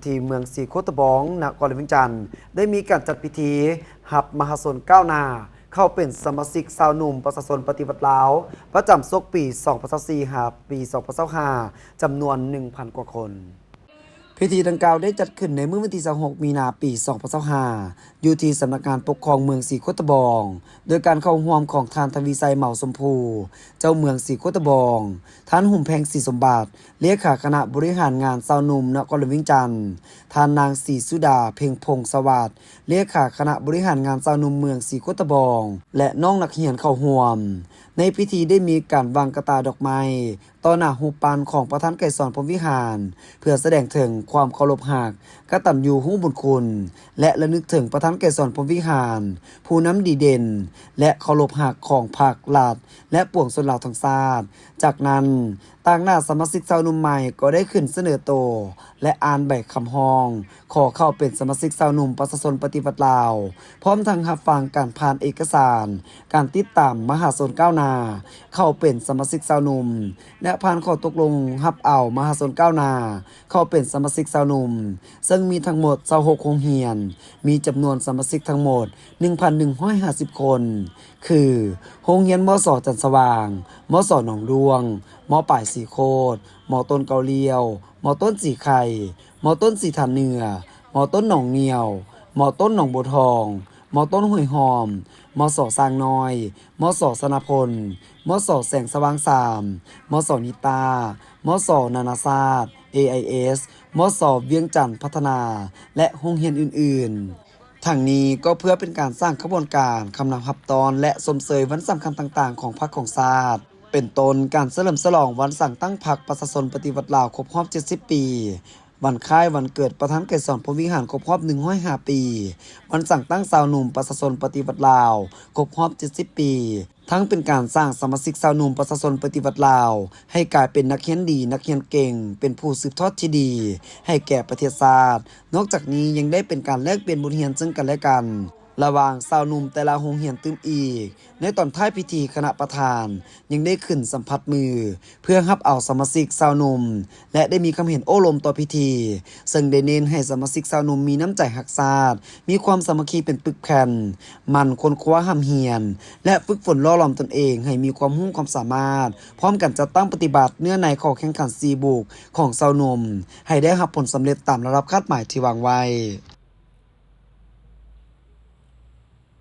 ທີ່ເມືອງສີໂຄດຕະບອງ ນະຄອນຫຼວງວຽງຈັນ ໄດ້ມີການຈັດພິທີຮັບມະຫາຊົນກ້າວໜ້າ ເຂົ້າເປັນສະມາຊິກຊາວໜຸ່ມປະຊາຊົນປະຕິວັດລາວ ປະຈຳສົກປີສອງພັນຊາວສີ່ ຫາ ປີສອງພັນຊາວຫ້າ ຈຳນວນໜຶ່ງພັນກວ່າຄົນ. ພິທີດັ່ງກ່າວໄດ້ຈັດຂຶ້ນໃນມື້ວັນທີຊາວຫົກ ມີນາ ປີສອງພັນຊາວຫ້າ ຢູ່ທີ່ສຳນັກງານປົກຄອງເມືອງສີໂຄດຕະບອງ ໂດຍການເຂົ້າຮ່ວມຂອງທ່ານ ທະວີໄຊ ເໝົາຊົມພູ ເຈົ້າເມືອງສີໂຄດຕະບອງ, ທ່ານ ຫຸມແພງ ສີສົມບັດ ເລຂາຄະນະບໍລິຫານງານຊາວໜຸ່ມນະຄອນຫຼວງວຽງຈັນ, ທ່ານນາງ ສີສຸດາ ເພັງພົງສະຫວັດ ເລຂາຄະນະບໍລິຫານງານຊາວໜຸ່ມເມືອງສີໂຄດຕະບອງ ແລະ ນ້ອງນັກຮຽນເຂົ້າຮ່ວມ. ໃນພິທີໄດ້ມີການວາງກະຕ່າຍດອກໄມ້ຕໍ່ໜ້າຮູບປັ້ນຂອງປະທານໄກສອນ ພົມວິຫານ ເພື່ອສະແດງເຖິງຄວາມເຄົາລົບຮັກ, ກະຕັນຍູຮູ້ບຸນຄຸນ ແລະ ລະນຶກເຖິງປະທານໄກສອນ ພົມວິຫານ ຜູ້ນຳດີເດັ່ນ ແລະ ເຄົາລົບຮັກຂອງພັກ, ລັດ ແລະ ປວງຊົນລາວທັງຊາດ. ຈາກນັ້ນ, ຕາງໜ້າສະມາຊິກຊາວໜຸ່ມໃໝ່ກໍໄດ້ຂຶ້ນສະເໜີໂຕ ແລະ ອ່ານໃບຄຳຮ້ອງຂໍເຂົ້າເປັນສະມາຊິກຊາວໜຸ່ມປະຊາຊົນປະຕິວັດລາວ, ພ້ອມທັງຮັບຟັງການຜ່ານເອກະສານການຕິດຕາມມະຫາຊົນກ້າວໜ້າເຂົ້າເປັນສະມາຊິກຊາວໜຸ່ມ ແລະ ຜ່ານຂໍ້ຕົກລົງຮັບເອົາມະຫາຊົນກ້າວໜ້າເຂົ້າເປັນສະມາຊິກຊາວໜຸ່ມ, ເຊິ່ງມີທັງໝົດຊາວຫົກໂຮງຮຽນ, ມີຈຳນວນສະມາຊິກທັງໝົດໜຶ່ງພັນໜຶ່ງຮ້ອຍຫ້າສິບຄົນ ຄື ໂຮງຮຽນ ມສ ຈັນສະຫວ່າງ, ມສ ໜອງດ້ວງ, ມ ປາຍສີໂຄດ, ມ ຕົ້ນເກົ້າລ້ຽວ, ມ ຕົ້ນສີໄຄ, ມ ຕົ້ນສີຖານເໜືອ, ມ ຕົ້ນໜອງໜ້ຽວ, ມ ຕົ້ນໜອງບົວທອງ, ມ ຕົ້ນຫ້ວຍຫອມ, ມສ ຊ້າງນ້ອຍ, ມສ ຊະນະພົນ, ມສ ແສງສະຫວ່າງສາມ, ມສ ນິຕາ, ມສ ນານາຊາດ, ເອໄອເອສ, ມສ ວຽງຈັນພັດທະນາ ແລະ ໂຮງຮຽນອື່ນໆ. ທັງນີ້ກໍເພື່ອເປັນການສ້າງຂະບວນການຄຳນັບຮັບຕ້ອນ ແລະ ຊົມເຊີຍວັນສຳຄັນຕ່າງໆຂອງພັກຂອງຊາດ, ເປັນຕົ້ນການສະເຫຼີມສະຫຼອງວັນສ້າງຕັ້ງພັກປະຊາຊົນປະຕິວັດລາວຄົບຮອບເຈັດສິບປີ, ວັນຄ້າຍວັນເກີດປະທານໄກສອນ ພົມວິຫານ ຄົບຮອບໜຶ່ງຮ້ອຍຫ້າປີ, ວັນສ້າງຕັ້ງຊາວໜຸ່ມປະຊາຊົນປະຕິວັດລາວຄົບຮອບເຈັດສິບປີ, ທັງເປັນການສ້າງສະມາຊິກຊາວໜຸ່ມປະຊາຊົນປະຕິວັດລາວ ໃຫ້ກາຍເປັນນັກຮຽນດີ, ນັກຮຽນເກັ່ງ, ເປັນຜູ້ສືບທອດທີ່ດີໃຫ້ແກ່ປະເທດຊາດ. ນອກຈາກນີ້ຍັງໄດ້ເປັນການແລກປ່ຽນບົດຮຽນເຊິ່ງກັນແລະກັນ ລະຫວ່າງຊາວໜຸ່ມແຕ່ລະໂຮງຮຽນຕື່ມອີກ. ໃນຕອນທ້າຍພິທີ, ຄະນະປະທານຍັງໄດ້ຂຶ້ນສຳຜັດມື ເພື່ອຮັບເອົາສະມາຊິກຊາວໜຸ່ມ ແລະ ໄດ້ມີຄຳເຫັນໂອ້ລົມຕໍ່ພິທີ, ເຊິ່ງໄດ້ເນັ້ນໃຫ້ສະມາຊິກຊາວໜຸ່ມມີນ້ຳໃຈຮັກຊາດ, ມີຄວາມສາມັກຄີເປັນປຶກແຜ່ນ, ໝັ່ນຄົ້ນຄວ້າຮ່ຳຮຽນ ແລະ ຝຶກຝົນຫຼໍ່ຫຼອມຕົນເອງໃຫ້ມີຄວາມຮູ້ຄວາມສາມາດ, ພ້ອມກັນຈັດຕັ້ງປະຕິບັດເນື້ອໃນຂໍ້ແຂ່ງຂັນສີ່ບຸກຂອງຊາວໜຸ່ມ ໃຫ້ໄດ້ຮັບຜົນສຳເລັດຕາມລະດັບຄາດໝາຍທີ່ວາງໄວ້.